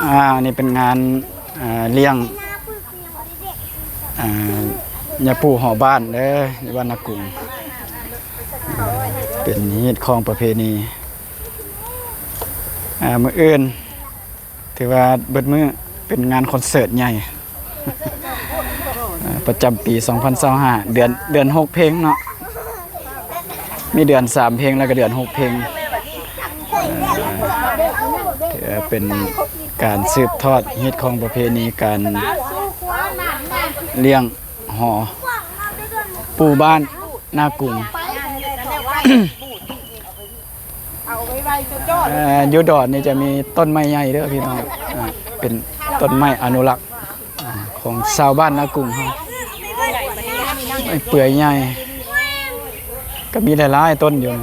ອ່າ ອັນນີ້ເປັນງານ ອ່າ ລ້ຽງ ອ່າ ຍາປູ່ຫໍບ້ານເດີ ຢູ່ບ້ານນາກຸງ. ເປັນຮີດຄອງປະເພນີ ອ່າ ມື້ອື່ນ ຖືວ່າເບິດມື້ເປັນງານຄອນເສີດໃຫຍ່ ອ່າ ປະຈຳປີສອງພັນຊາວຫ້າ ເດືອນ ເດືອນຫົກເພັງເນາະ ມີເດືອນສາມເພັງ ແລ້ວກໍເດືອນຫົກເພັງ. ເອີ ຖືວ່າເປັນການສືບທອດຮີດຄອງປະເພນີ ການລ້ຽງຫໍປູ່ບ້ານນາກຸງ. ເອີ ຢູ່ດອນນີ້ຈະມີຕົ້ນໄມ້ໃຫຍ່ເດີພີ່ນ້ອງ ອ່າ ເປັນຕົ້ນໄມ້ອະນຸລັກ ອ່າ ຂອງຊາວບ້ານນາກຸງເຮົາ ໄມ້ເປືອຍໃຫຍ່ ກໍມີຫຼາຍໆຕົ້ນຢູ່ນະ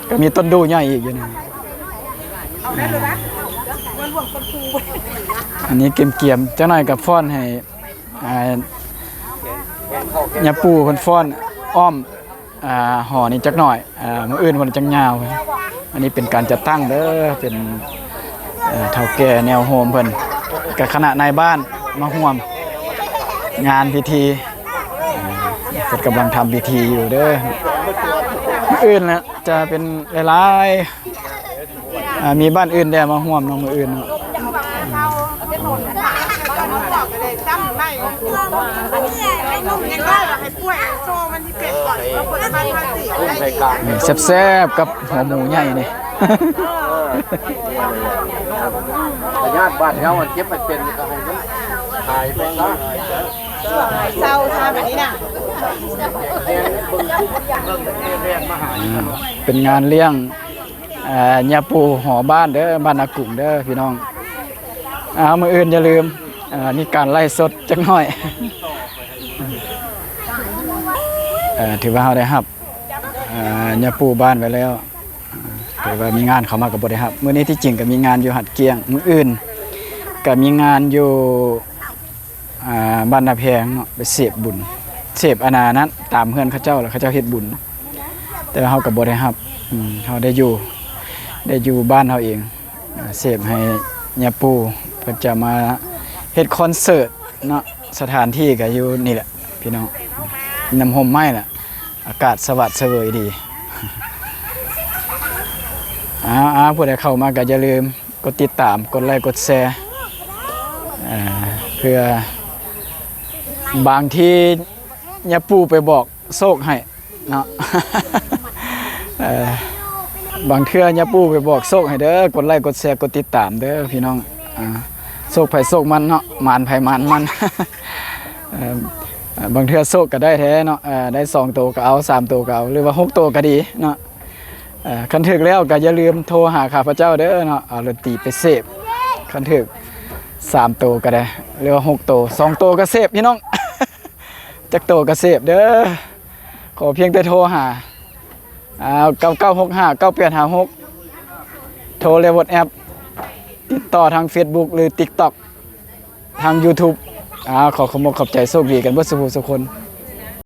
ກໍມີຕົ້ນດູ່ໃຫຍ່ອີກຢູ່ນະ. ອ່າ ອັນນີ້ກຽມໆ ຈັກໜ່ອຍກໍຟ້ອນໃຫ້ ອ່າ ຍາປູ່ເພິ່ນຟ້ອນອ້ອມ ອ່າ ຫໍນີ້ຈັກໜ່ອຍ ອ່າ ມື້ອື່ນເພິ່ນຈັ່ງຍາວ. ອັນນີ້ເປັນການຈັດຕັ້ງເດີ ເປັນ ເອີ ເຖົ້າແກ່ແນວໂຮມເພິ່ນ ກັບຄະນະນາຍບ້ານມາຮ່ວມງານພິທີ ເອີ ເພິ່ນກຳລັງທຳພິທີຢູ່ເດີ. ມື້ອື່ນລະຈະເປັນຫຼາຍໆ ອ່າ ມີບ້ານອື່ນແດ່ມາຮ່ວມເນາະ ມື້ອື່ນເນາະ. ແຊບໆ ກັບຫົວໝູໃຫຍ່ນີ້ ພະຍາດບາດແຖວອັນເຈັບໄປເປັນກໍໃຫ້ມັນຫາຍໄປຊະ. ເຊົາຊະບັດນີ້ນະ ເປັນງານລ້ຽງ ອ່າ ຍາປູ່ຫໍບ້ານເດີ ບ້ານນາກຸງເດີພີ່ນ້ອງ. ອ້າວ ມື້ອື່ນຢ່າລືມ ເອີ ມີການໄລຟ໌ສົດຈັກໜ້ອຍ ເອີ ຖືວ່າເຮົາໄດ້ຮັບ ເອີ ຍາປູ່ບ້ານໄວ້ແລ້ວ ເອີ ຖືວ່າມີງານເຂົ້າມາກໍບໍ່ໄດ້ຮັບ. ມື້ນີ້ທີ່ຈິງກໍມີງານຢູ່ຫາດກ້ຽງ ມື້ອື່ນກໍມີງານຢູ່ ອ່າ ບ້ານນາແພງເນາະ ໄປເສບບຸນ ເສບອັນນັ້ນ ຕາມເຮືອນເຂົາເຈົ້າ ແລ້ວເຂົາເຈົ້າເຮັດບຸນ ແຕ່ວ່າເຮົາກໍບໍ່ໄດ້ຮັບ ເຮົາໄດ້ຢູ່ ໄດ້ຢູ່ບ້ານເຮົາເອງ ເສບໃຫ້ຍາປູ່ ເພິ່ນຈະມາເຮັດຄອນເສີດເນາະ. ສະຖານທີ່ກໍຢູ່ນີ້ແຫຼະພີ່ນ້ອງ ນຳຮົ່ມໄມ້ແຫຼະ ອາກາດສະຫວັດສະເຫວີຍດີ. ເອົາໆ ຜູ້ໃດເຂົ້າມາກໍຢ່າລືມ ກົດຕິດຕາມ ກົດໄລ ກົດແຊ ເອີ ເພື່ອບາງທີຍາປູ່ໄປບອກໂຊກໃຫ້ເນາະ ເອີ ບາງເທື່ອຍາປູ່ໄປບອກໂຊກໃຫ້ເດີ. ກົດໄລ ກົດແຊ ກົດຕິດຕາມເດີພີ່ນ້ອງ ອ່າ ໂຊກໃຜໂຊກມັນເນາະ ໝານໃຜໝານມັນ ເອີ ບາງເທື່ອໂຊກກໍໄດ້ແທ້ເນາະ ເອີ ໄດ້ສອງໂຕກໍເອົາ ສາມໂຕກໍເອົາ ຫຼືວ່າຫົກໂຕກໍດີເນາະ. ເອີ ຄັນຖືກແລ້ວກໍຢ່າລືມໂທຫາຂ້າພະເຈົ້າເດີເນາະ ເອົາດົນຕີໄປເສບ. ຄັນຖືກສາມໂຕກໍໄດ້ ຫຼືວ່າຫົກໂຕ ສອງໂຕກໍເສບພີ່ນ້ອງ ຈັກໂຕກໍເສບເດີ. ຂໍພຽງແຕ່ໂທຫາ ເກົ້າເກົ້າຫົກຫ້າເກົ້າແປດຫ້າຫົກ ໂທ ແລະ ວອດແອັບ ຕິດຕໍ່ທາງເຟສບຸກ ຫຼື ຕິກຕັອກ ທາງຢູທູບ. ອາ ຂໍຂອບອົກຂອບໃຈ ໂຊກດີກັນເບິດສູ່ຜູ້ສູ່ຄົນ.